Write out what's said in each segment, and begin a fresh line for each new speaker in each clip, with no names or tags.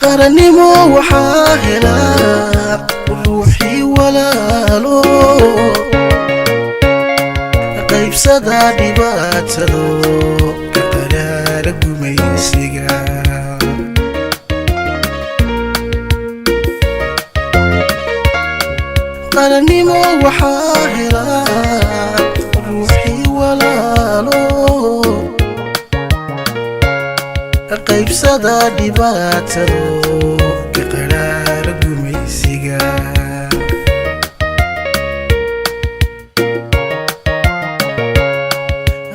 Qarannimo waxaa helaa ruuxii walaalo qaybsada dhibaatado ka qaraara gumaysiga. Qarannimo waxaa helaa ruuxii walaalo qaybsada dhibaatado ka qaraara gumaysiga.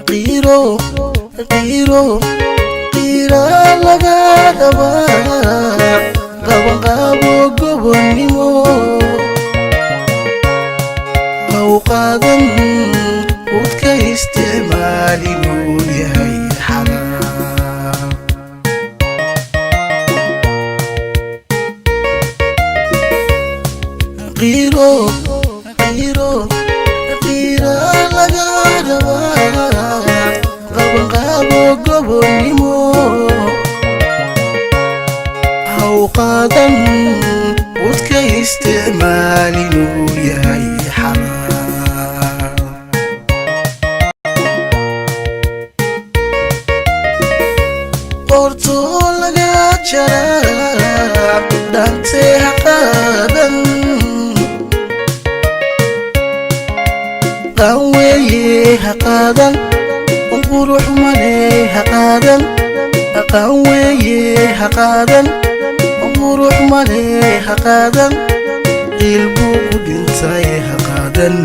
Qiiro, qiiro, qiira laga rabaa qabanqaabo gobonnimo. Haw qaadan udka isticmaal inuu yahay xalaal. Qiiro, qiiro, qiira laga rabaa qabanqaabo gobonnimo. Haw qaadan udka isticmaal inuu yahay xalaal. Qortoo laga jaraa dhantee ha qaadan, qaan weeye ha qaadan, qurux male ha qaadan. Qaan weeye ha qaadan, qurux male ha qaadan, qiil buu ku dhintay ha qaadan.